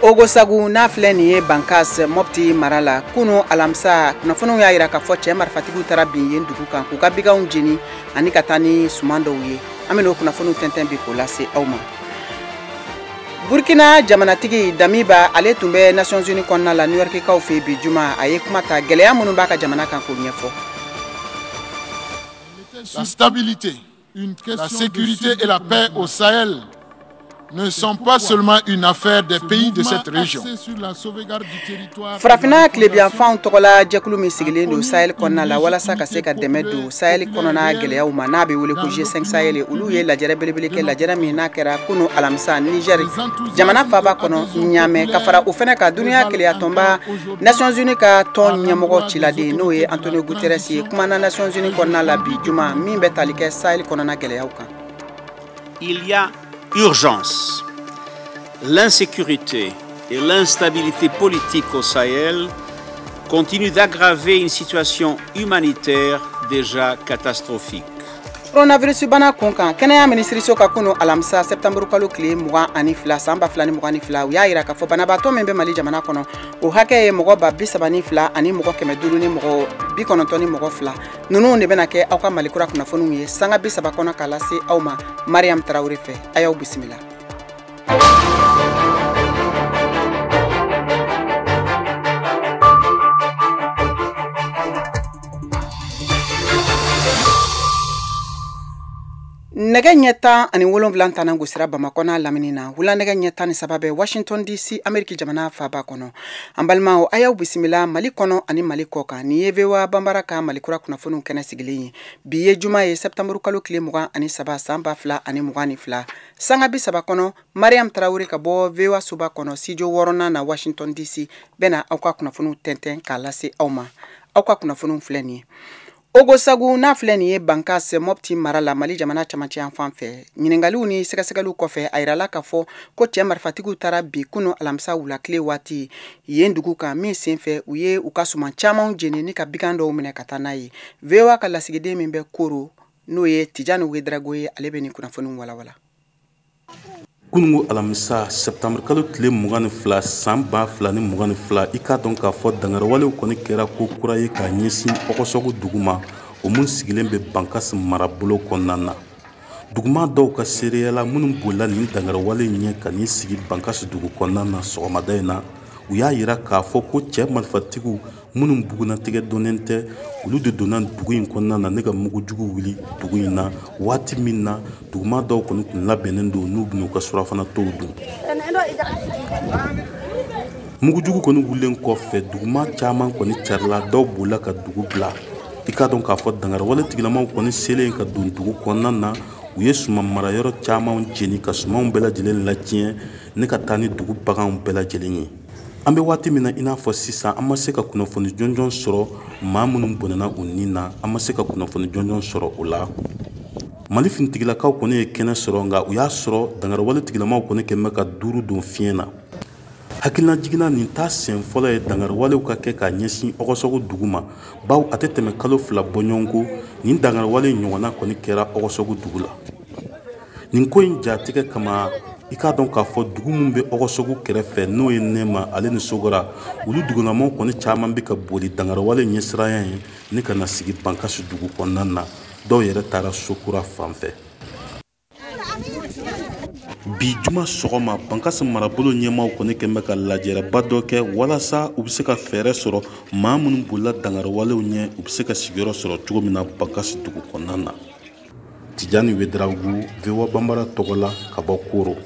Ogosagu n'a filɛ nin ye Bankas Mopti mara la, kunu alamisa kunnafoniw y'a yira k'a fɔ cɛ marifatigiw taara bin yen dugu kan k'u ka biganw jeni ani ka taa ni suman dɔw ye. An bɛn'o kunnafoniw tɛntɛn bi k'o lase aw ma. Burkina jamanatigi Damiba, ale tun bɛ Nations Unies kɔnɔna la New York kaw fɛ bi juma. A ye kuma ta gɛlɛya minnu b'a ka jamana kan k'o ɲɛfɔ. La stabilité, la sécurité et la paix au Sahel ne sont pas seulement une affaire des pays de cette région. Farafinna tilebiyanfanw tɔgɔla jɛkulu min sigilen don Sahel kɔnɔna la walasa ka se ka dɛmɛ don Sahel kɔnɔna gɛlɛyaw ma, n'a bɛ wele ko G5 Sahel, olu ye lajɛrɛ belebele kɛ, lajɛrɛ min n'a kɛra kunu alamisa Niger jamana faaba kɔnɔ Ɲamɛ. Ka fara o fɛnɛ kan, duniya keleyatɔnba Nations Unies ka tɔn ɲɛmɔgɔ ciladen, n'o ye Antonio Guterres ye, kumana Nations Unies kɔnɔna la bi juma min bɛ tali kɛ Sahel kɔnɔna gɛlɛyaw kan. Il y a urgence. L'insécurité et l'instabilité politique au Sahel continuent d'aggraver une situation humanitaire déjà catastrophique. Coronavirus bana kun kan, kɛnɛya minisiriso ka kunu alamisa sɛptanburu kalo tile 22 san 2022, u y'a yira k'a fɔ banabaatɔ min bɛ Mali jamana kɔnɔ, o hakɛ ye mɔgɔ 32 000 ani mɔgɔ 500 ni mɔgɔ 92. Ninnu de bɛna kɛ aw ka Mali kura kunnafoniw ye sanga 30 kɔnɔ k'a lase aw ma Mariam Tarawele fɛ. A y'aw bisimila. Nɛgɛ ɲɛ 17 tana gosira Bamakɔ n'a lamini na, wula nɛgɛ ɲɛ 13 bɛ Washington DC, Ameriki jamana faaba kɔnɔ. An balimaw, a y'aw bisimila Mali kɔnɔ ani Mali kɔ kan. Nin ye VOA Banbara ka Mali kura kunnafoniw kɛnɛ sigilen ye. Bi ye juma ye, sɛptanburu kalo tile 23 san 2022. Sanga 30 kɔnɔ, Mariam Tarawele ka bɔ VOA soba kɔnɔ studio wɔɔrɔnan na Washington DC bɛna aw ka kunnafoniw tɛntɛn k'a lase aw ma. Aw ka kunnafoniw filɛ nin ye. Ogosagu n'a filɛ nin ye Bankas Mopti mara la, Mali jamana camancɛ yan fan fɛ, ɲininkaliw ni sɛgɛsɛgɛliw kɔfɛ, a yirala k'a fɔ ko cɛ marifatigiw taara bi kunu alamisa wula tile waati yen dugu kan, min senfɛ u ye u ka suman camanw jeni ni ka bigan dɔw minɛ ka taa n'a ye. VOA ka lasigiden min bɛ Koro, n'o ye Tijani Wedrago ye, ale bɛ nin kunnafoniw walawala. Kunungo alamisa sɛptanburu kalo tile 22 san 2022, i k'a dɔn k'a fɔ dangarawalew kɔni kɛra ko kura ye k'a ɲɛsin Ɔgɔsɔgɔ dugu ma, o mun sigilen bɛ Bankas marabolo kɔnɔna na. Duguma dɔw ka seereya la, minnu bolila nin dangarawale ɲɛ ka n'i sigi Bankas dugu kɔnɔna na sɔgɔmada in na, u y'a yira k'a fɔ ko cɛ marifatigiw minnu bugunnatigɛ dɔnnen tɛ, olu de donna dugu in kɔnɔna na ne ka mugujugu wuli dugu in na waati min na duguma dɔw kɔni tun labɛnnen don n'u bɛn'u ka surafana tow dun. Mugujugu kɔni wulilen kɔfɛ, duguma caman kɔni carila, dɔw bolila ka dugu bila. I k'a dɔn k'a fɔ dangarawale tigilamaw kɔni selen ka don dugu kɔnɔna na, u ye suman marayɔrɔ caman jeni ka sumanw bɛɛ lajɛlen latiɲɛ ne ka taa ni dugu baganw bɛɛ lajɛlen ye. An bɛ waati min na i n'a fɔ sisan, an ma se ka kunnafoni jɔnjɔn sɔrɔ maa minnu bɔnɛna u ni na, an ma se ka kunnafoni jɔnjɔn sɔrɔ o la. Mali finitigilakaw kɔni ye kɛnɛ sɔrɔ, nka u y'a sɔrɔ dangarawale tigilamaw kɔni kɛn bɛ ka duuru don fiɲɛ na. Hakilina jiginna, nin t'a sen fɔlɔ ye dangarawalew ka kɛ k'a ɲɛsin Ɔgɔsɔgɔ dugu ma, bawo a tɛ tɛmɛ kalo 2 bɔɲɔgɔnko nin dangarawale ɲɔgɔnna kɔni kɛra Ɔgɔsɔgɔ dugu la. Nin ko in jatigɛ kama, i k'a dɔn k'a fɔ dugu min bɛ Ɔgɔsɔgɔ kɛrɛfɛ, n'o ye Nɛma ale ni Sogora, olu dugulamaw kɔni caman bɛ ka boli dangarawale ɲɛsiranya ye ni ka na sigi Bankasi dugu kɔnɔna na. Dɔw yɛrɛ taara Sokura fan fɛ. Bi juma sɔgɔma, Bankasi marabolo ɲɛmaaw kɔni kɛn bɛ ka lajɛrɛba dɔ kɛ walasa u bɛ se ka fɛɛrɛ sɔrɔ maa minnu bolila dangarawalew ɲɛ, u bɛ se ka sigiyɔrɔ sɔrɔ cogo min na Bankasi dugu kɔnɔna na. Tijani Wedrago, VOA Banbara tɔgɔ la ka bɔ Koro.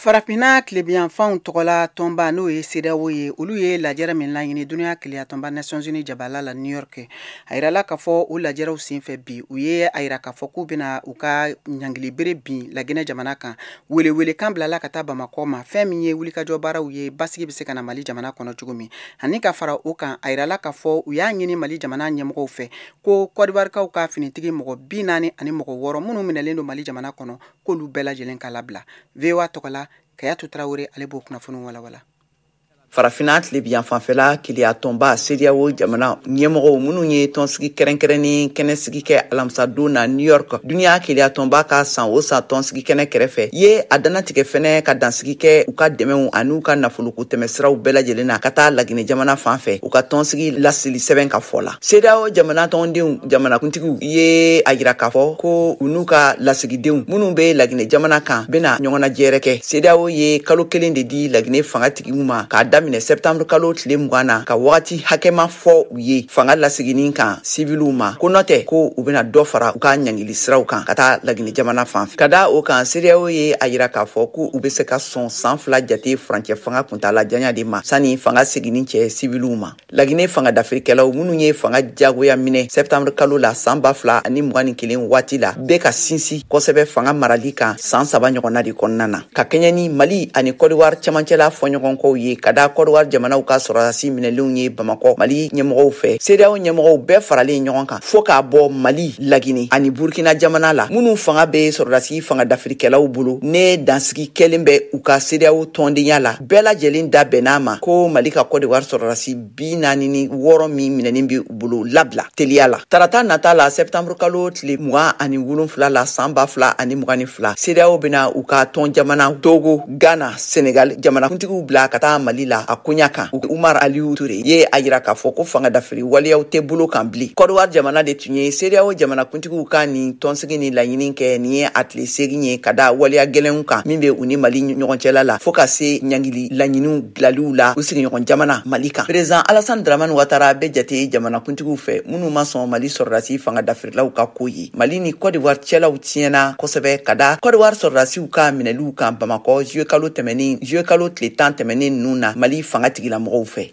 Farafinna tilebiyanfanw tɔgɔla tɔnba, n'o ye CEDEAO ye, olu ye lajɛrɛ min laɲini duniya keleyatɔnba Nations Unies jabala la New York. A yirala k'a fɔ o lajɛrɛw senfɛ bi, u ye a yira k'a fɔ k'u bɛna u ka ɲangilibere bin Laginɛ jamana kan. Welewelekan bilala ka taa Bamakɔ ma, fɛn min ye wulikajɔ baaraw ye basigi bɛ se ka na Mali jamana kɔnɔ cogo min. Ani ka fara o kan, a yirala k'a fɔ u y'a ɲini Mali jamana ɲɛmɔgɔw fɛ ko Côte d'Ivoire ka finitigi mɔgɔ 46 minnu minɛlen don Mali jamana kɔnɔ, k'olu bɛɛ lajɛlen ka labila. VOA tɔgɔ la, Kayatu Tarawele, ale b'o kunnafoniw walawala. Farafinna tilebiyan fanfɛla keleya tɔnba CEDEAO jamana ɲɛmɔgɔw minnu ye tɔnsigi kɛrɛnkɛrɛnnen kɛnɛsigi kɛ alamisadon na New York, duniya keleya tɔnba ka san o san tɔnsigi kɛnɛ kɛrɛfɛ, ye a dannatigɛ fɛnɛ ka dansigi kɛ u ka dɛmɛw ani u ka nafoloko tɛmɛsiraw bɛɛ lajɛlen na ka taa Laginɛ jamana fan fɛ, u ka tɔnsigi laseli sɛbɛn ka fɔ la. CEDEAO jamana tɔndenw jamanakuntigiw ye a yira k'a fɔ ko u n'u ka lasigidenw minnu bɛ Laginɛ jamana kan bɛna ɲɔgɔnnajɛrɛ kɛ. CEDEAO ye kalo 1 de di Laginɛ fangatigiw ma k'a daminɛ septembre kalo tile 20 na, ka wagati hakɛma fɔ u ye fanga lasiginin kan siviliw ma, ko nɔ tɛ ko u bɛna dɔ fara u ka ɲangili siraw kan ka taa Laginɛ jamana fan fɛ. Ka da o kan, CEDEAO ye a yira k'a fɔ ko u bɛ se ka sɔn san 2 jate furancɛ fanga kuntala janya de ma sani fanga seginni cɛ siviliw ma. Laginɛ fanga dafirikɛlaw minnu ye fanga jagoya minɛ septembre kalo la san 2021 waati la, bɛ ka sinsin kosɛbɛ fanga marali kan san 3 ɲɔgɔnna de kɔnɔna na, ka kɛɲɛ ni Mali ani Côte d'Ivoire cɛmancɛla fɔɲɔgɔnkɔw ye, ka da Côte d'Ivoire jamanaw ka sɔrɔdasi minɛlenw ye Bamakɔ Mali ɲɛmɔgɔw fɛ. CEDEAO ɲɛmɔgɔw bɛɛ faralen ɲɔgɔn kan fo k'a bɔ Mali, Laginɛ ani Burkina jamana la, minnu fanga bɛ sɔrɔdasi fanga dafirikɛlaw bolo ne dansigi kɛlen bɛ u ka CEDEAO tɔndenya la, bɛɛ lajɛlen da bɛnn'a ma ko Mali ka Côte d'Ivoire sɔrɔdasi 46 min minɛnen bɛ u bolo labila teliya la. Tarata nata la, septembre kalo tile 27 la san 2022, CEDEAO bɛna u ka tɔn jamana Togo, Ghana, Senegal jamanakuntigiw bila ka taa Mali la a koɲa kan. Umar Aliyu Ture ye a yira k'a fɔ ko fanga dafiri waleyaw tɛ bolo kan bilen. Côte d'Ivoire jamana de tun ye CEDEAO jamanakuntigiw ka nin tɔnsigi ni laɲini kɛ. Nin ye a tile 8 ye ka da waleya gɛlɛnw kan min bɛ u ni Mali ɲɔgɔn cɛla la, fo ka se ɲangili laɲiniw bilaliw la u sigiɲɔgɔn jamana Mali kan. Président Alassane Dramane Ouattara bɛ jate jamanakuntigiw fɛ minnu ma sɔn Mali sɔrɔdasi fanga dafirilaw ka ko ye. Mali ni Côte d'Ivoire cɛlaw tiɲɛna kosɛbɛ ka da Côte d'Ivoire sɔrɔdasiw ka minɛliw kan Bamakɔ juillet kalo tɛmɛnen, juillet kalo tile 10 tɛmɛnen ninnu na, Mali fanga tigilamɔgɔw fɛ.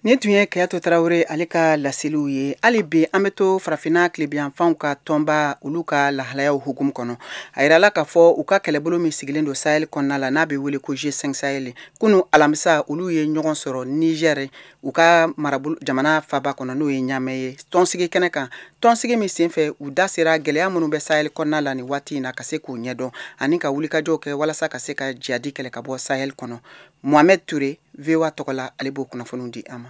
Nin tun ye Kɛyato Tarawele ale ka laseliw ye. Hali bi an bɛ to Farafinna tilebiyanfanw ka tɔnba, olu ka lahalayaw hukumu kɔnɔ. A yirala k'a fɔ u ka kɛlɛbolo min sigilen don Sahel kɔnɔna la, n'a bɛ wele ko G5 Sahel, kunu alamisa olu ye ɲɔgɔn sɔrɔ Niger, u ka marabolo jamana faba kɔnɔ, n'o ye Ɲamɛ ye, tɔnsigi kɛnɛ kan. Tɔnsigi min senfɛ, u da sera gɛlɛya minnu bɛ Sahel kɔnɔna la nin waati in na, ka se k'u ɲɛdɔn ani ka wulikajɔw kɛ walasa ka se ka jihadi kɛlɛ ka bɔ Sahel kɔnɔ. Mohamed Touré, VOA tɔgɔ la, ale b'o kunnafoniw di an ma.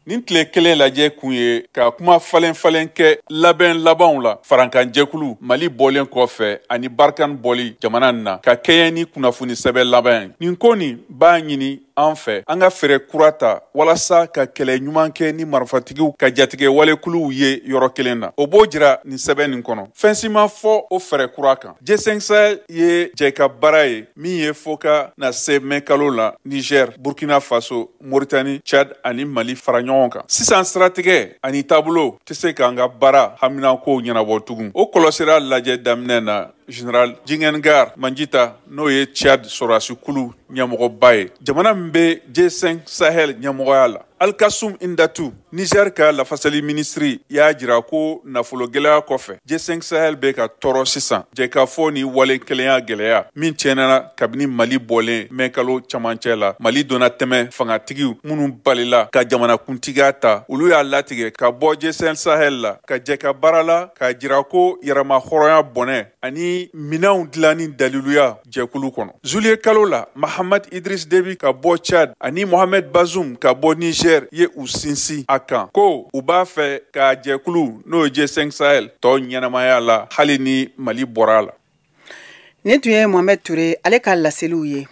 Nin tile 1 lajɛ kun ye ka kuma falen falen kɛ labɛn labanw la farankanjɛkulu Mali bɔlen kɔfɛ ani Barkhane bɔli jamana na, ka kɛɲɛ ni kunnafoni sɛbɛn laban ye. Nin ko nin b'a ɲini an fɛ an ka fɛɛrɛ kura ta walasa ka kɛlɛ ɲuman kɛ ni marifatigiw ka jatigɛ walekuluw ye yɔrɔ kelen na. O b'o jira nin sɛbɛn nin kɔnɔ. Fɛn si ma fɔ o fɛɛrɛ kura kan. G5 Sahel ye jɛ ka baara ye min ye fo ka na se mɛ kalo la Niger, Burkina Faso, Mauritanie, Chad ani Mali fara ɲɔgɔn kan. Sisan siratigɛ ani taabolo tɛ se k'an ka baara haminakow ɲɛnabɔ tugun. O kɔlɔsira lajɛ daminɛ na, Général Dingengar Manjita, n'o ye Tchad sɔrɔdasikulu ɲɛmɔgɔba ye, jamana min bɛ G5 Sahel ɲɛmɔgɔya la. Alkasum Indatu, Niger ka lafasali minisiri, y'a jira ko nafolo gɛlɛya kɔfɛ, G5 Sahel bɛ ka tɔɔrɔ sisan jɛkafɔ ni wale kelenya gɛlɛya min tiɲɛna kabini Mali bɔlen mɛ kalo camancɛ la. Mali donna tɛmɛ fangatigiw minnu balila ka jamanakuntigiya ta, olu y'a latigɛ ka bɔ G5 Sahel la ka jɛ ka baara la, k'a jira ko yɛrɛma hɔrɔnya bɔnɛ ani minɛnw dilanni daliluya jɛkulu kɔnɔ. Zuliye kalo la, Mahamad Idris Debi ka bɔ Chad ani Mohamed Bazoum ka bɔ Niger ye u sinsin a kan ko u b'a fɛ ka jɛkulu, n'o ye G5 Sahel, tɔ ɲɛnamaya la hali ni Mali bɔra a la. Nin tun ye Mohamed Touré ale ka laseliw ye.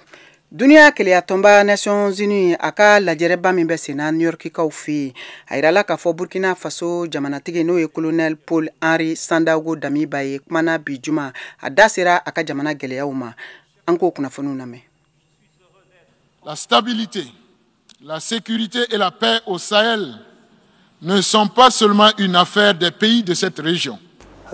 Duniya keleyatɔnba Nations Unies a ka lajɛrɛba min bɛ senna New Yorkikaw fɛ yen, a yirala k'a fɔ Burkina Faso jamanatigi, n'o ye colonel Paul Henri Sandaogo Damiba ye, kumana bi juma, a da sera a ka jamana gɛlɛyaw ma. An k'o kunnafoniw lamɛn. La stabilité, la sécurité et la paix au Sahel ne sont pas seulement une affaire des pays de cette région.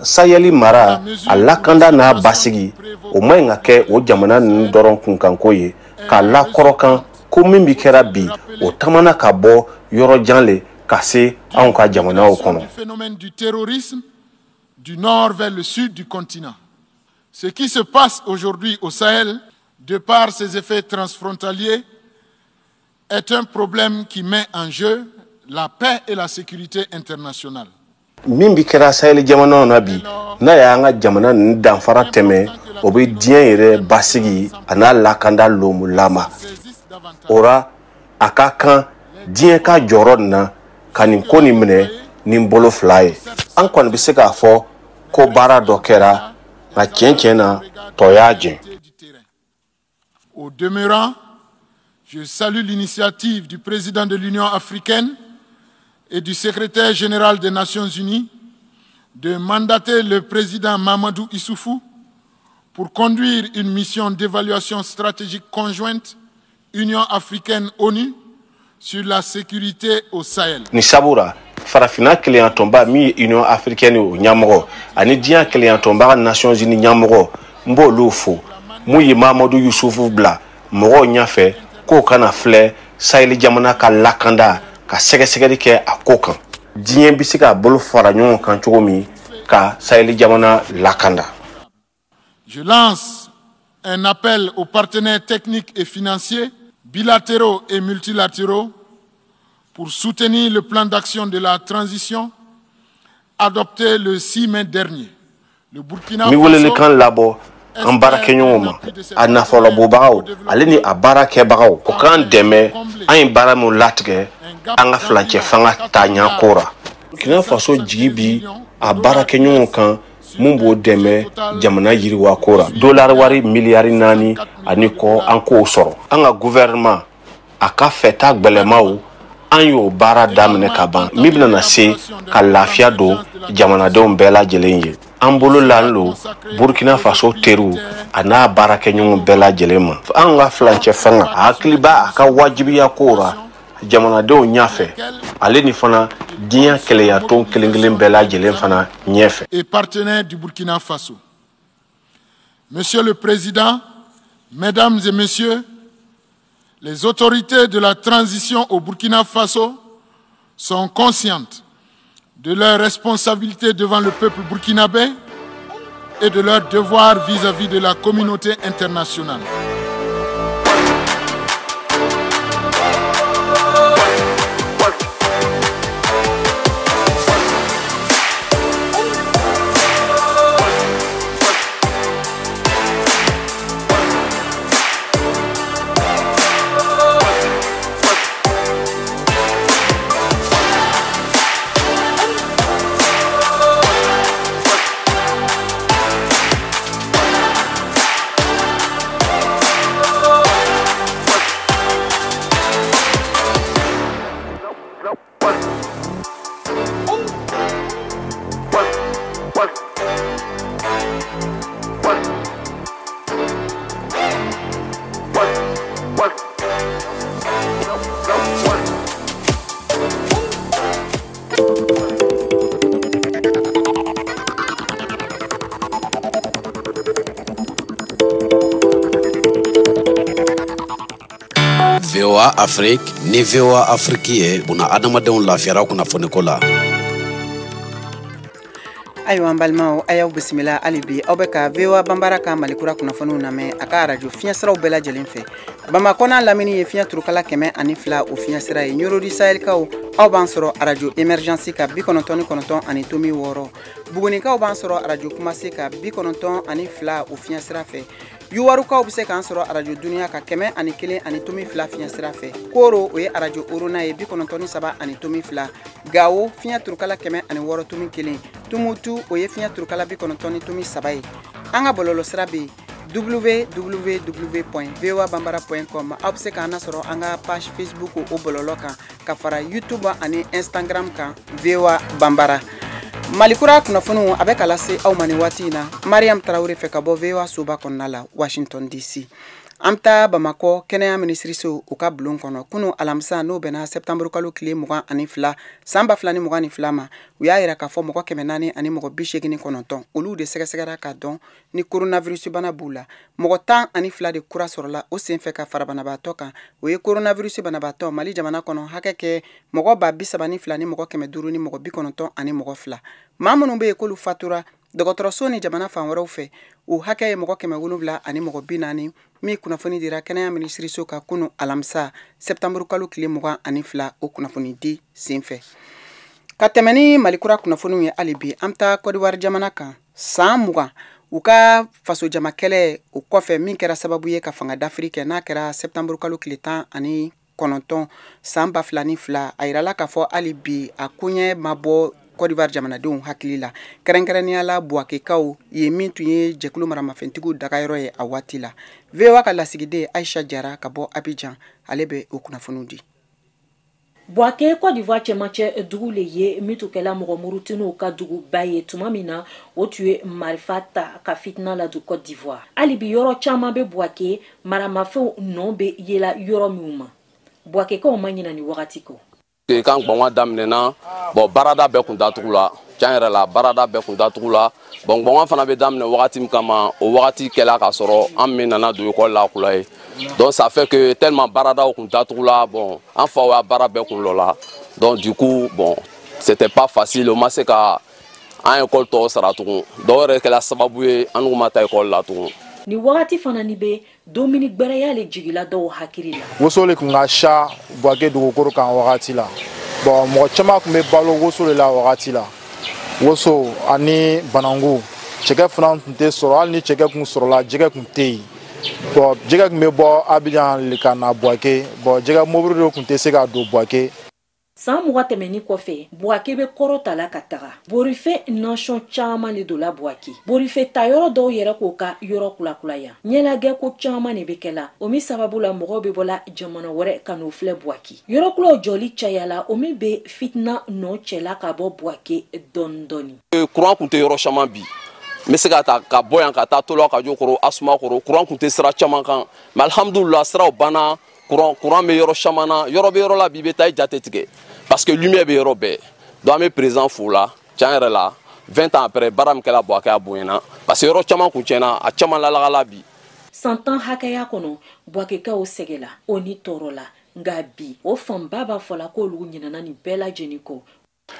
Sayɛli mara a lakanda n'a basigi, o ma ɲi ka kɛ o jamana ninnu dɔrɔn kunkanko ye, k'a lakɔrɔkan ko min bi kɛra bi, o tamana ka bɔ yɔrɔ jan le ka se anw ka jamanaw kɔnɔ. Du phénomène du terrorisme du nord vers le sud du continent. Ce qui se passe aujourd'hui au Sahel, de par ses effets transfrontaliers, est un problème qui met en jeu la paix et la sécurité internationale. Min bi kɛra Saheli jamanaw na bi, n'a y'an ka jamana ninnu danfara tɛmɛ, o bɛ diɲɛ yɛrɛ basigi a n'a lakanda lomu lama. O ra, a ka kan diɲɛ ka jɔyɔrɔ nin na ka nin ko nin minɛ ni bolo fila ye. An kɔni bɛ se k'a fɔ ko baara dɔ kɛra, nka tiɲɛ tiɲɛ na tɔ y'a jɛ. Au demeurant, je salue l'initiative du président de l'Union africaine et du secrétaire général des Nations Unies de mandater le président Mahamadou Issoufou pour conduire une mission d'évaluation stratégique conjointe Union africaine-ONU sur la sécurité au Sahel. Ni sabura farafina keleyatɔnba min ye Union africaine o ɲɛmɔgɔ ani diɲɛ keleyatɔnba Nations Unies ɲɛmɔgɔ, n b'olu fo mun ye Mahamadou Yusufu bila mɔgɔw ɲɛfɛ k'o kana filɛ Sahel jamana ka lakanda ka sɛgɛsɛgɛli kɛ a ko kan. Diɲɛ bɛ se k'a bolo fara ɲɔgɔn kan cogo min ka Sahel jamana lakanda. Je lance un appel aux partenaires techniques et financiers, bilatéraux et multilatéraux, pour soutenir le plan d'action de la transition adopté le 6 mai dernier. Le Burkina Faso welelekan labɔ an baarakɛɲɔgɔnw ma, a nafolobɔbagaw ale ni a baarakɛbagaw, o k'an dɛmɛ an ye baara min latigɛ an ka filancɛ fanga taaɲa ko ra. Burkina Faso jigi bi a baarakɛɲɔgɔnw kan mun b'o dɛmɛ jamana yiriwa ko ra. Dolari wari miliyari 4 ani kɔ an k'o sɔrɔ. An ka gouvernement a ka fɛta gbɛlɛmaw an y'o baara daminɛ ka ban, min bɛna na se ka lafiya don jamanadenw bɛɛ lajɛlen ye. An bolo lan lo Burkina Faso teriw a n'a baarakɛɲɔgɔn bɛɛ lajɛlen ma. An ka filancɛ fanga a hakili b'a a ka wajibiya ko ra jamanadenw ɲɛfɛ, ale ni fana diɲɛ kɛlɛyatɔn kelen kelen bɛɛ lajɛlen fana ɲɛfɛ. Et partenaires du Burkina Faso. Monsieur le Président, Mesdames et Messieurs, les autorités de la transition au Burkina Faso sont conscientes de leur responsabilité devant le peuple burkinabé et de leur devoir vis-à-vis de la communauté internationale. VOA Afrique ni VOA Afrique ye buna adamadenw lafiyara kunnafoniko la. Ayiwa an balimaw, a y'aw bisimila hali bi aw bɛ ka VOA Banbara ka Malikura kunnafoniw lamɛn a ka arajo fiɲɛsiraw bɛɛ lajɛlen fɛ. Bamakɔ n'a lamini ye fiɲɛ turukala 102 o fiɲɛsira ye. Ɲoro di Sahelikaw aw b'an sɔrɔ arajo Emergence ka 99 ani tomi 6. Bugunikaw b'an sɔrɔ arajo Kumase ka 92 o fiɲɛsira fɛ. Yuwarukaw bɛ se k'an sɔrɔ arajo Duniya ka 101 ani tomi 2 fiɲɛsira fɛ. Koro o ye arajo Orona ye 93 ani tomi 2. Gawo fiɲɛ turukala 106 tomi 1. Tumutu o ye fiɲɛ turukala 90 tomi 3 ye. An ka bɔlɔlɔsira bɛ yen www.voabambara.com. Aw bɛ se k'an lasɔrɔ an ka page Facebook o bɔlɔlɔ kan ka fara YouTube ani Instagram kan VOA Bambara. Malikura kunnafoniw a bɛ ka lase aw ma nin waati in na Mariam Tarawele fɛ ka bɔ VOA soba kɔnɔna la Washington DC. An bɛ taa Bamakɔ kɛnɛya minisiriso u ka bulon kɔnɔ kunun alamisa n'o bɛnna septembre kalo tile 22 san 2022 ma, u y'a yira k'a fɔ mɔgɔ 400 ani mɔgɔ 89 olu de sɛgɛsɛgɛra k'a dɔn ni coronavirus bana b'u la. Mɔgɔ 12 de kura sɔrɔla o senfɛ ka fara banabaatɔ kan. O ye coronavirus banabaatɔ Mali jamana kɔnɔ hakɛ kɛ mɔgɔ 32 ni mɔgɔ 500 ni mɔgɔ 90 ani mɔgɔ 2. Maa minnu bɛ yen k'olu fatura dɔgɔtɔrɔso ni jamana fan wɛrɛw fɛ, o hakɛ ye mɔgɔ 700 ani mɔgɔ 40 min kunnafoni dira kɛnɛya minisiriso ka kunun alamisa septembre kalo tile 22 o kunnafoni di senfɛ. Ka tɛmɛ ni Malikura kunnafoniw ye hali bi, an bɛ taa Côte d'Ivoire jamana kan. San 20 U ka fasojama kɛlɛ o kɔfɛ min kɛra sababu ye ka fanga dafiri kɛ n'a kɛra septembre kalo tile 19 san 2002, a yirala k'a fɔ hali bi a koɲɛ ma bɔ Côte d'Ivoire jamanadenw hakili la, kɛrɛnkɛrɛnnenya la Buwakekaw ye min tun ye jɛkulu maramafɛntigiw dagayɔrɔ ye a waati la. VOA ka lasigiden Aisha Jara ka bɔ Abidjan, ale bɛ o kunnafoniw di. Bouaké, Côte d'Ivoire cɛmancɛ dugu le ye min tun kɛla mɔgɔ murutiniw ka duguba ye tuma min na o tun ye marifa ta ka fitina ladon Côte d'Ivoire. Hali bi yɔrɔ caman bɛ Bouaké maramafɛnw nɔ bɛ yela yɔrɔ minnu ma. Bouakékaw ma ɲina ni wagati kɔ. Kan gbɔngɔn daminɛna, bon, baarada bɛɛ kun datugu la, tiɲɛ yɛrɛ la, baarada bɛɛ kun datugu la. Bon, gbɔngɔn fana bɛ daminɛ wagati min kama, o wagati kɛla k'a sɔrɔ an min nana don ekɔli la kula ye. Donc ça fait que tellement baaradaw kun datugu la, bon, an faw y'a baara bɛɛ kun lɔ la. Donc du coup, bon, c'était pas facile, o ma se ka an école tɔw sara tugun. Dɔw yɛrɛ kɛla sababu ye an n'u ma taa école la tugun. Ni wagati fana ni bɛ dumuni gbɛrɛya le jigila dɔw hakili la. Woso le kun ka siya Bouaké dugukolo kan wagati la. Bon, mɔgɔ caman kun bɛ balo woso de la wagati la. Woso ani bananku, cɛkɛ fana tun tɛ sɔrɔ, hali ni cɛkɛ kun sɔrɔla, jɛgɛ kun tɛ yen. Bon, jɛgɛ kun bɛ bɔ Abidjan le ka na Bouaké. Bon, jɛgɛ mobili dɔ kun tɛ se ka don Bouaké. San 20 tɛmɛnin kɔfɛ, Bouaké bɛ kɔrɔ la ka taga. Borifɛn nasɔn caman de donna Bouaké. Borifɛn tayɔrɔ dɔw yɛrɛ k'o ka yɔrɔ kulakulaya. Ɲɛnajɛ ko caman de bɛ kɛla. O min sababu la mɔgɔw bɛ bɔla jamana wɛrɛ ka n'o filɛ Bouaké. Yɔrɔ kuraw jɔli cayala, o min bɛ fitina nɔ cɛla ka bɔ Bouaké dɔɔni dɔɔni. Courant kun tɛ yɔrɔ caman bi. N bɛ se ka ta ka bɔ yan ka taa Toloa ka jɔ kɔrɔ Asuma kɔrɔ, courant kun tɛ sira caman kan. Mais alhamdulillah, siraw banna, courant bɛ yɔrɔ caman na, yɔrɔ bɛ yɔrɔ la bi i bɛ taa i jate tigɛ. Parce que lumière bɛ yɔrɔ bɛɛ. Donc an bɛ président fo la, tiɲɛ yɛrɛ la, 20 ans après, baara min kɛra Bouaké a bonyana. Parce que yɔrɔ caman kun tiɲɛna, a caman lalagala bi. San 10 hakɛya kɔnɔ, Bouakékaw sɛgɛla, o ni tɔɔrɔ la. Nka bi, o fanba b'a fɔ la k'olu ɲinɛna nin bɛɛ lajɛlen kɔ.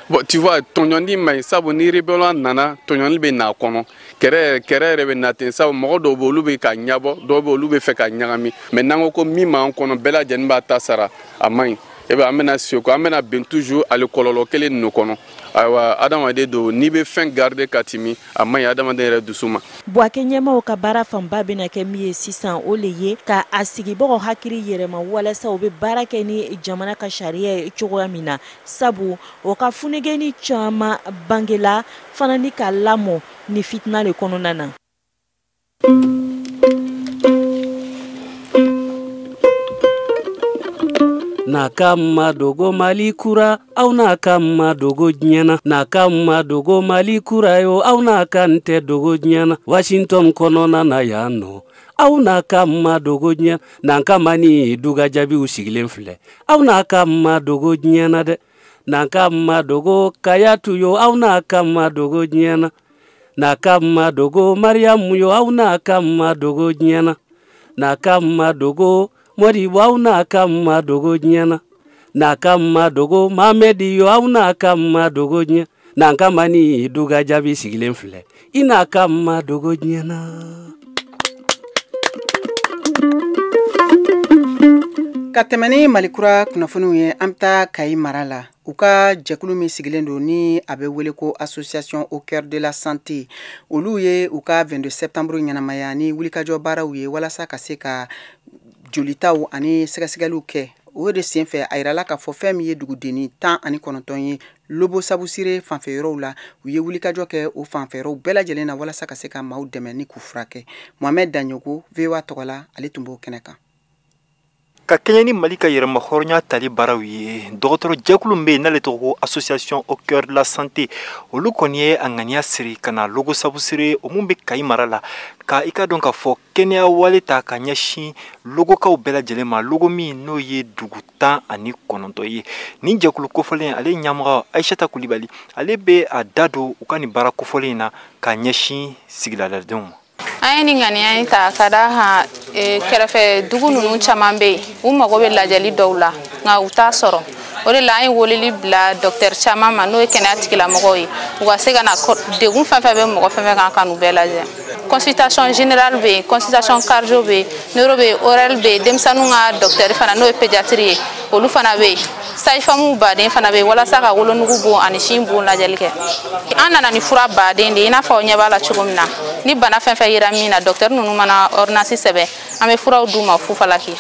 Bon, tu vois, tɔɲɔni man ɲi, sabu ni rébellion nana, tɔɲɔni bɛ n'a kɔnɔ, kɛlɛ yɛrɛ bɛ na ten, sabu mɔgɔ dɔw bɛ olu bɛ ka ɲabɔ, dɔw bɛ olu bɛ fɛ ka ɲagami. Mais n'an ko ko min b'an kɔnɔ, bɛɛ lajɛlen b'a ta sara, a man ɲi. E bɛ an bɛna seko, an bɛna bɛn toujours ale kɔlɔlɔ kelen ninnu kɔnɔ. Ayiwa, adamaden don, n'i bɛ fɛn garder ka timi, a man ɲi adamaden yɛrɛ dusu ma. Bouaké ɲɛmaaw ka baara fanba bɛna kɛ min ye sisan, o le ye ka a sigibagaw hakili yɛlɛma walasa u bɛ baara kɛ ni jamana ka sariya ye cogoya min na, sabu o ka funɛgɛnni caman bangela fana ni ka lamɔ ni fitina le kɔnɔna na. N'a ka ma dogo Mali kura, aw n'a ka ma dogo diɲɛ na. N'a ka ma dogo Mali kura yo, aw n'a ka n tɛ dogo diɲɛ na. Washington kɔnɔna na yan nɔ, aw n'a ka ma dogo diɲɛ. N'an ka ma ni duga jaabiw sigilen filɛ, aw n'a ka ma dogo diɲɛ na dɛ. N'an ka ma dogo Kayatu yo, aw n'a ka ma dogo diɲɛ na. N'a ka ma dogo Mariamu yo, aw n'a ka ma dogo diɲɛ na. N'a ka ma dogo Modibo, aw n'a ka ma dogo diɲɛ na. N'a ka ma dogo Mamedi yo, aw n'a ka ma dogo diɲɛ. N'an ka ma ni duga jaabi sigilen filɛ, i n'a ka ma dogo diɲɛ na. Ka tɛmɛ ni Malikura kunnafoniw ye, an bɛ taa Kayi mara la. U ka jɛkulu min sigilen don ni a bɛ wele ko Association au cœur de la santé, olu ye u ka 22 septembre ɲɛnamaya ni wulikajɔ baaraw ye walasa ka se ka jolitaw ani sɛgɛsɛgɛliw kɛ. O de senfɛ a yirala k'a fɔ fɛn min ye dugudenni 19 ye Lobo Sabusire fanfɛyɔrɔw la, u ye wulikajɔ kɛ o fanfɛyɔrɔw bɛɛ lajɛlen na walasa ka se ka maaw dɛmɛ ni k'u furakɛ. Mohamed Dagnoko, VOA tɔgɔ la, ale tun b'o kɛnɛ kan. Ka kɛɲɛ ni Mali ka yɛrɛma hɔrɔnya tali baaraw ye, dɔgɔtɔrɔ jɛkulu min bɛ yen n'ale tɔgɔ ko Association au cœur de la santé, olu kɔni ye a ŋaniya siri ka na Logo Sabusire, o mun bɛ Kayi mara la, ka i ka dɔn k'a fɔ kɛnɛya wale ta ka ɲɛsin logokaw bɛɛ lajɛlen ma, logo min n'o ye dugu 19 ye. Nin jɛkulu kofɔlen, ale ɲɛmɔgɔ Aïssata Kulibali, ale bɛ a da don u ka nin baara kofɔlen in na ka ɲɛsin sigidaladenw ma. An ye nin ŋaniya in ta ka d'a kan kɛrɛfɛ dugu ninnu caman bɛ yen, u mago bɛ lajɛli dɔw la nka u t'a sɔrɔ. O de la an ye weleli bila dɔkitɛri caman ma, n'o ye kɛnɛya tigilamɔgɔw ye, u ka se ka na degun fɛn fɛn bɛ mɔgɔ fɛn fɛn kan ka n'u bɛɛ lajɛ. Consultation générale bɛ yen, consultation cardio bɛ yen, neuro bɛ yen, oral bɛ yen, denmisɛnninw ka dɔkitɛri fana n'o ye pédiatrie ye, olu fana bɛ yen. Sage-femme baden fana bɛ yen walasa ka wolonugu bon ani sin bon lajɛli kɛ. An nana ni fura baden de ye, i n'a fɔ aw ɲɛ b'a la cogo min na. Ni bana fɛn fɛn yera min na, docteur ninnu mana ordonnance sɛbɛn, an bɛ furaw d'u ma fufalaki.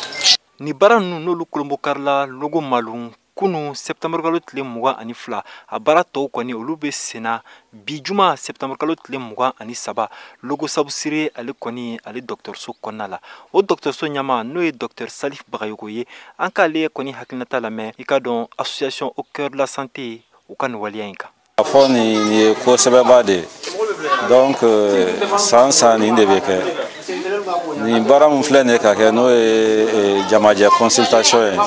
Ni baara ninnu n'olu kolonbokarila Logo Malun kunu septembre kalo tile 22, a baara tɔw kɔni olu bɛ senna bi juma septembre kalo tile 23 Logo Sabusire ale kɔni ale dɔgɔtɔrɔso kɔnɔna la. O dɔgɔtɔrɔso ɲɛmaa n'o ye docteur Salif Bagayogo ye, an k'ale kɔni hakilinata lamɛn i ka dɔn association au cœur de la santé u ka nin waleya in kan. A fɔ nin ye ko sɛbɛba de ye, donc san san nin de bɛ kɛ. Nin baara min filɛ nin ye ka kɛ, n'o ye jamajɛ consultation ye,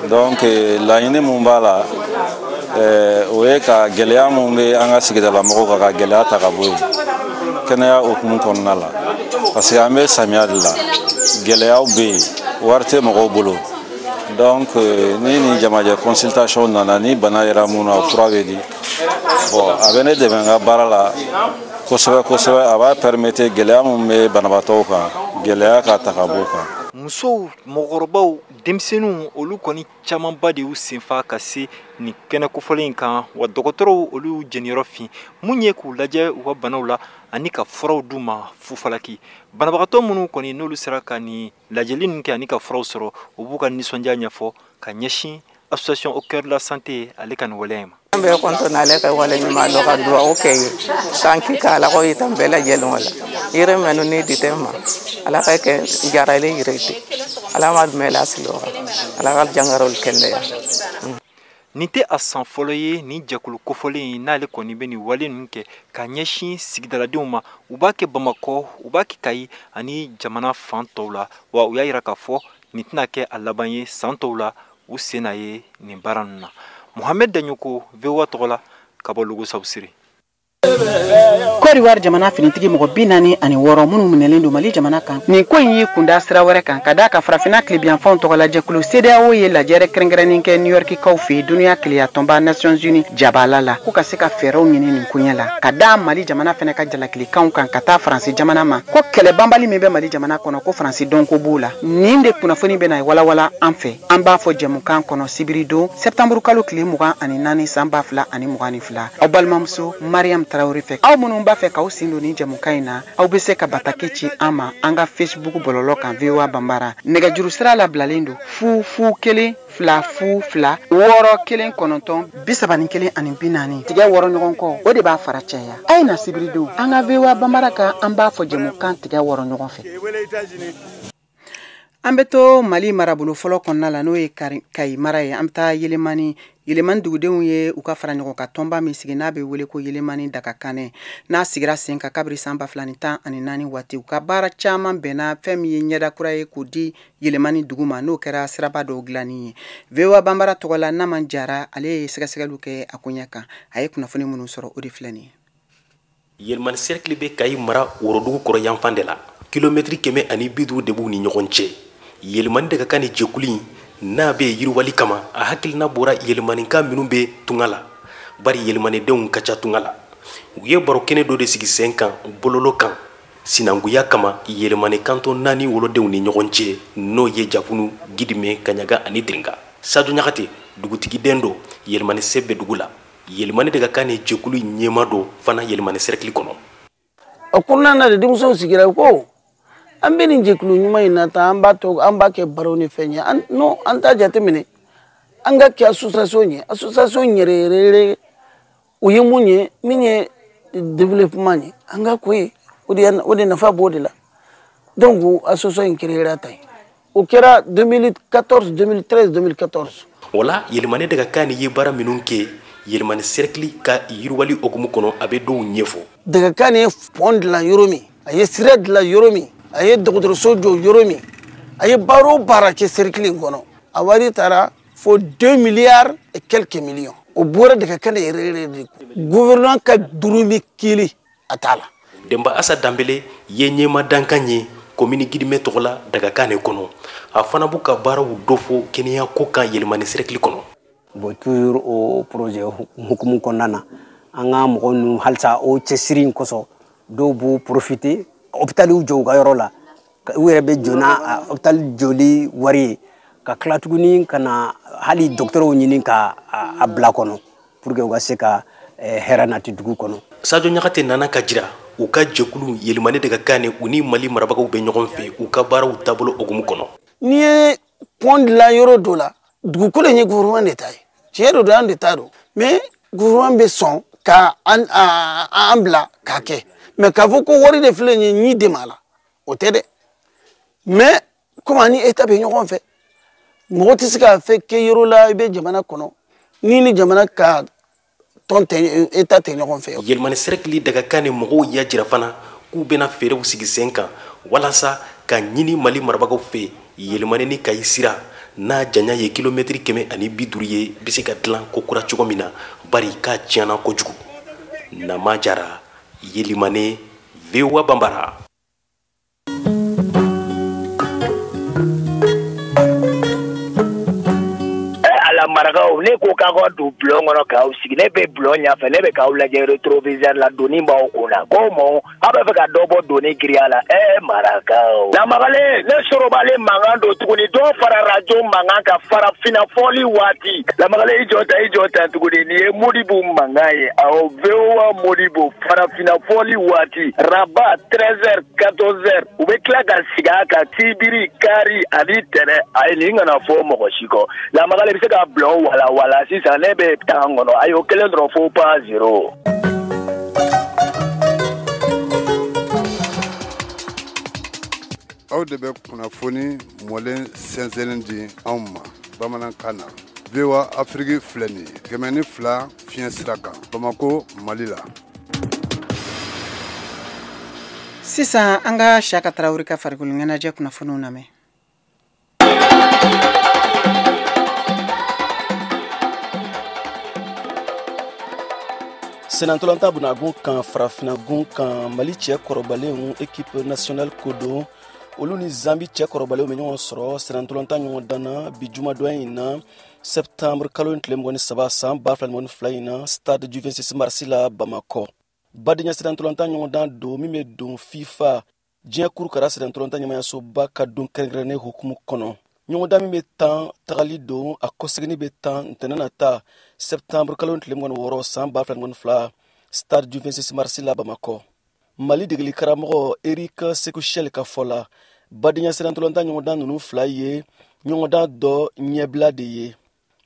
donc laɲini mun b'a la, o ye ka gɛlɛya mun bɛ an ka sigidala mɔgɔw kan, ka gɛlɛya ta ka bɔ yen kɛnɛya hukumu kɔnɔna la, parce que an bɛ samiya de la, gɛlɛyaw bɛ yen, wari tɛ mɔgɔw bolo. Donc ni nin jamajɛ consultation nana, ni bana yera mun na, fura bɛ di. Bon, a bɛ ne dɛmɛ n ka baara la kosɛbɛ kosɛbɛ, a b'a permettre gɛlɛya mun bɛ banabaatɔw kan, gɛlɛya ka ta ka bɔ o kan. Musow, mɔgɔkɔrɔbaw, denmisɛnninw, olu kɔni camanba de y'u senfa ka se nin kɛnɛ kofɔlen in kan. Wa dɔgɔtɔrɔw olu y'u jeniyɔrɔ fin mun ye k'u lajɛ u ka banaw la ani ka furaw d'u ma fufalaki. Banabagatɔ minnu kɔni n'olu sera ka nin lajɛli ninnu kɛ ani ka furaw sɔrɔ, u b'u ka nisɔndiya ɲɛfɔ ka ɲɛsin association au cœur de la santé ale ka nin waleya in ma. An bɛɛ kɔntɔn ale ka wale ɲuman dɔn ka dugawu kɛ ye sanki ka Ala ko yitan bɛɛ lajɛlen la yiri mɛnu ni di tɛ ma Ala ka kɛ jaralen yiri ten, Ala ma mɛn la sigi Ala ka jangarol kɛnɛya. Nin tɛ a san fɔlɔ ye nin jɛkulu kofɔlen in n'ale kɔni bɛ nin wale ninnu kɛ ka ɲɛsin sigidaladenw ma. U b'a kɛ Bamakɔ, u b'a kɛ Kayi ani jamana fan tɔw la. Wa u y'a yira k'a fɔ nin tɛna kɛ a laban ye, san tɔw la u sen na ye nin baara ninnu na. Mohamed Dagnoko, VOA tɔgɔ la ka bɔ Logo Sabusire. Côte d'Ivoire jamana finitigi mɔgɔ 46 minnu minɛlen don Mali jamana kan, nin ko in y'i kunda sira wɛrɛ kan ka d'a ka farafinna tilebiyanfanw tɔgɔlajɛkulu CEDEAO ye lajɛrɛ kɛrɛnkɛrɛnnen kɛ New York kaw fɛ yen, dunuya keleyatɔnba Nations Unies jabala la, ko ka se ka fɛɛrɛw ɲini nin koɲɛ la ka da Mali jamana fɛnɛ ka jalakilikanw kan ka taa Faransi jamana ma, ko kɛlɛ banbali min bɛ Mali jamana kɔnɔ, ko Faransi dɔnko b'o la. Nin de kunnafoni bɛna walawala an fɛ, an b'a fɔ jɛmukan kɔnɔ sibiridon septembre kalo tile 24 san 2022. Aw balimamuso Mariam Traoré fɛ. Aw minnu b'a fɛ k'aw sen don nin jɛmukan in na, aw bɛ se ka bataki ci an ma an ka Facebook bɔlɔlɔ kan VOA Banbara. Nɛgɛjuru sira labilalen don 0 0 1 2 0 2 6 1 9 31 ani 40 tigɛ wɔrɔ ɲɔgɔn kɔ, o de b'a fara caya. A ye na sibiridon an ka VOA Banbara kan, an b'a fɔ jɛmukan tigɛ wɔrɔ ɲɔgɔn fɛ. An bɛ to Mali marabolo fɔlɔ kɔnɔna la, n'o ye Kayi mara ye. An bɛ taa Yelemani. Yelemani dugudenw ye u ka fara ɲɔgɔn kan tɔnba min sigi n'a bɛ wele ko Yelemani Dagakanɛ, n'a sigira sen kan kabiri san 2014 waati. U ka baara caman bɛnna fɛn min ye ɲɛda kura ye k'o di Yelemani dugu ma, n'o kɛra siraba dɔw dilanni ye. VOA Banbara tɔgɔ la, Naman Jara ale ye sɛgɛsɛgɛliw kɛ a koɲɛ kan. A ye kunnafoni minnu sɔrɔ, o de filɛ nin ye. Yelemani cercle bɛ Kayi mara worodugu kɔrɔ yanfan de la, kilomɛtiri 150 de b'u ni ɲɔgɔn cɛ. Yelemani de ka kan ni jɛkulu in n'a bɛ yiriwali kama, a hakilina bɔra yelemaninka minnu bɛ tunga la, bari yelemanidenw ka ca tunga la. U ye baro kɛnɛ dɔ de sigi sen kan bololo kan sinankunya kama yelemani kantɔn 4 wolodenw ni ɲɔgɔn cɛ, n'o ye Jafunu, Gidime, Kaɲaga ani Diringa. Sajo Ɲagate dugutigiden don Yelemani se bɛ dugu la. Yelemani de ka kan ni jɛkulu ɲɛma don fana Yelemani cercle kɔnɔ. O kɔnɔna na de denmisɛnw sigira ko an bɛ nin jɛkulu ɲuman in na tan, an b'a to an b'a kɛ baro ni fɛn ye, non, an t'a jateminɛ an ka kɛ association ye, association yɛrɛ yɛrɛ o ye mun ye, min ye développement ye, an ka ko ye o de nafa b'o de la. Donc association in créera tan, o kɛra 2014, 2013, 2014. O la Yelemani de ka kan ni ye baara minnu kɛ Yelemani cercle ka yiriwali hukumu kɔnɔ, a bɛ dɔw ɲɛfɔ. Dagakan ye pont dilan yɔrɔ min, a ye sira dilan yɔrɔ min, a ye dɔgɔtɔrɔso jɔ yɔrɔ min, a ye baara o baara kɛ cercle in kɔnɔ, a wari taara fo 2 milliards et quelques millions. O bɔra Dagakan yɛrɛ yɛrɛ de kun. Gouvernement ka dɔrɔmɛ kelen a t'a la. Denba Asa Danbele ye ɲɛma dankan ye komini Gidime tɔgɔ la Dagakan de kɔnɔ. A fana b'u ka baaraw dɔ fɔ kɛnɛya ko kan Yelemani cercle kɔnɔ. Bon, toujours o projet hukumu kɔnɔna na, an ka mɔgɔ ninnu halisa o cɛsiri in kosɔn, dɔw b'u profiter hôpital jɔ u ka yɔrɔ la, u yɛrɛ bɛ jɔ n'a hôpital jɔli wari ye, ka tila tuguni ka na hali dɔgɔtɔrɔw ɲini ka a bila kɔnɔ pour que u ka se ka hɛrɛ nati dugu kɔnɔ. Sajo Ɲagate nana ka jira U ka jɛkulu Yelimane de ka kan ni u ni Mali marabagaw bɛ ɲɔgɔn fɛ u ka baaraw taabolo hukumu kɔnɔ. N'i ye pont dilan yɔrɔ dɔ la, dugukolo in ye gouvernement de ta ye. Tiɲɛ don, an de ta don, mais gouvernement bɛ sɔn ka an bila k'a kɛ, mais k'a fɔ ko wari de filɛ nin ye ɲi dɛmɛ a la, o tɛ dɛ. Mais komi an ni État bɛ ɲɔgɔn fɛ, mɔgɔ tɛ se ka fɛn kɛ yɔrɔ la i bɛ jamana kɔnɔ ni jamana ka tɔn tɛ, État tɛ ɲɔgɔn fɛ. Yelimani cercle Dagakan ni mɔgɔw y'a jira fana k'u bɛna feerew sigi sen kan walasa ka ɲini Mali marabagaw fɛ Yelimani ni Kayi sira n'a janya ye kilomɛtiri 150 ye bɛ se ka dilan ko kura cogo min na, bari k'a tiɲɛna kojugu. Nama Jara, Yelimane, VOA Bambara. Marakaw, ne ko k'aw ka don bulon kɔnɔ k'aw sigi, ne bɛ bulon ɲɛfɛ, ne bɛ k'aw lajɛ rétroviseur la, doni b'aw kun na, ko mun aw bɛ fɛ ka dɔ bɔ doni giriya la? Marakaw, Lamagalen, ne sorobalen mankan don tuguni, dɔ fara radio mankan kan farafinna fɔli waati. Lamagalen, i jɔ tan, i jɔ tan tuguni, nin ye Modibo mankan ye. Awɔ, VOA Modibo farafinna fɔli waati, Rabat 13h 14h, u bɛ tila ka sigi a kan sibiri, kari ani tɛnɛ. Ayi, nin kana fɔ mɔgɔ si kɔ. Lamagalen, bɛ se ka bulon wala wala sisan, ne bɛ tan kɔnɔ, ayi, o kelen dɔrɔn, fo pas zéro. Aw de bɛ kunnafoni mɔlen sɛnsɛnnen di anw ma bamanankan na. VOA Afrique filɛ nin ye 102 fiɲɛ sira kan, Bamako, Mali la. Sisan an ka Siyaka Tarawele ka farikolo ɲɛnajɛ kunnafoniw lamɛn. Senantolanta bunagun kan farafinagun kan, Mali cɛ kɔrɔbalenw équipe nationale kodon, olu ni Zambi cɛ kɔrɔbalenw bɛ ɲɔgɔn sɔrɔ senantolanta ɲɔgɔn dan na bi jumadon in na, septembre kalo tile 23 san 2022 in na, stade du 26 mars la Bamakɔ. Badenya senantolanta ɲɔgɔn dan don min bɛ don FIFA diɲɛ kurukara senantolanta ɲɛmayasoba ka don kɛrɛnkɛrɛnnen hukumu kɔnɔ. Ɲɔgɔndan min bɛ tan tagali don, a kɔseginni bɛ tan ntɛnɛn nata septembre kalo tile 26 san 2022 stade du 26 mars la Bamakɔ. Mali degeli karamɔgɔ Eric Sekou ka fɔ la, badenya senantolanta ɲɔgɔndan ninnu fila ye ɲɔgɔndan dɔ ɲɛbila de ye,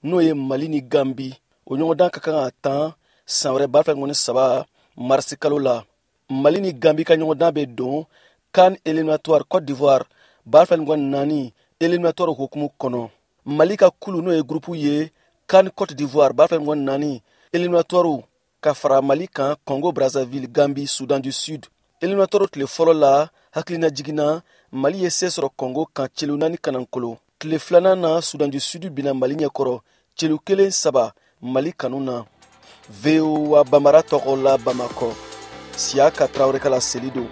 n'o ye Mali ni Gambi. O ɲɔgɔndan ka kan ka tan san wɛrɛ 2023 mars kalo la. Mali ni Gambi ka ɲɔgɔndan bɛ don CAN éliminatoire Côte d'Ivoire 2024 éliminatoire hukumu kɔnɔ. Mali ka kulu n'o ye groupe ye CAN Côte d'Ivoire 2024 éliminatoire ka fara Mali kan, Congo Brazzaville, Gambie, Soudan du Sud. Éliminatoire tile fɔlɔ la, hakilina jiginna, Mali ye se sɔrɔ Congo kan celu 4 kanankolo. Tile filanan na, Soudan du Sud binna Mali ɲɛkɔrɔ celu 1-3 Mali kanu na. VOA Bambara tɔgɔ la Bamakɔ, Siyaka Tarawele ka laseli don.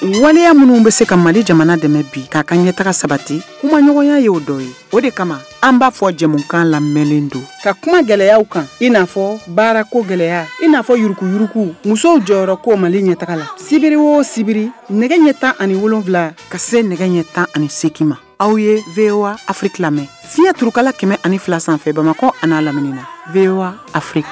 Waleya minnu bɛ se ka Mali jamana dɛmɛ bi k'a ka ɲɛtaga sabati, kumaɲɔgɔnya y'o dɔ ye. O de kama an b'a fɔ jɛmukan lamɛnlen don ka kuma gɛlɛyaw kan, i n'a fɔ baarako gɛlɛya, i n'a fɔ yurukuyuruku, musow jɔyɔrɔ ko Mali ɲɛtaga la. Sibiri o sibiri, nɛgɛ ɲɛ 17 ka se nɛgɛ ɲɛ 18 ma, aw ye VOA Afrique lamɛn fiɲɛ turukala 102 sanfɛ Bamakɔ an'a lamini na. VOA Afrique.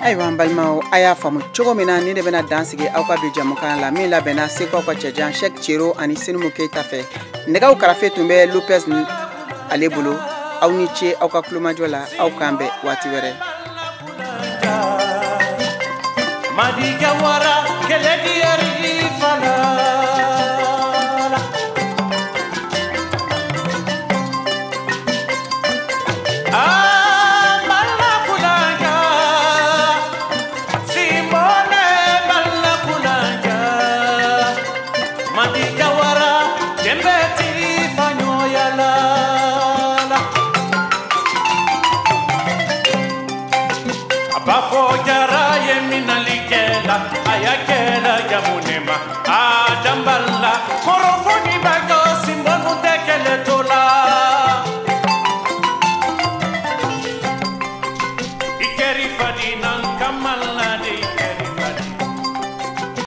Ayiwa an balimaw, a y'a faamu cogo min na, ni de bɛna dan sigi aw ka bi jamukan la min labɛnna Segukaw ka cɛjan Cheick Cero ani Senimu Keyita fɛ. Nɛgɛw karafe tun bɛ Lopez ale bolo. Aw ni ce aw ka kulomajɔ la, aw k'an bɛn waati wɛrɛ. Ayakela jamune.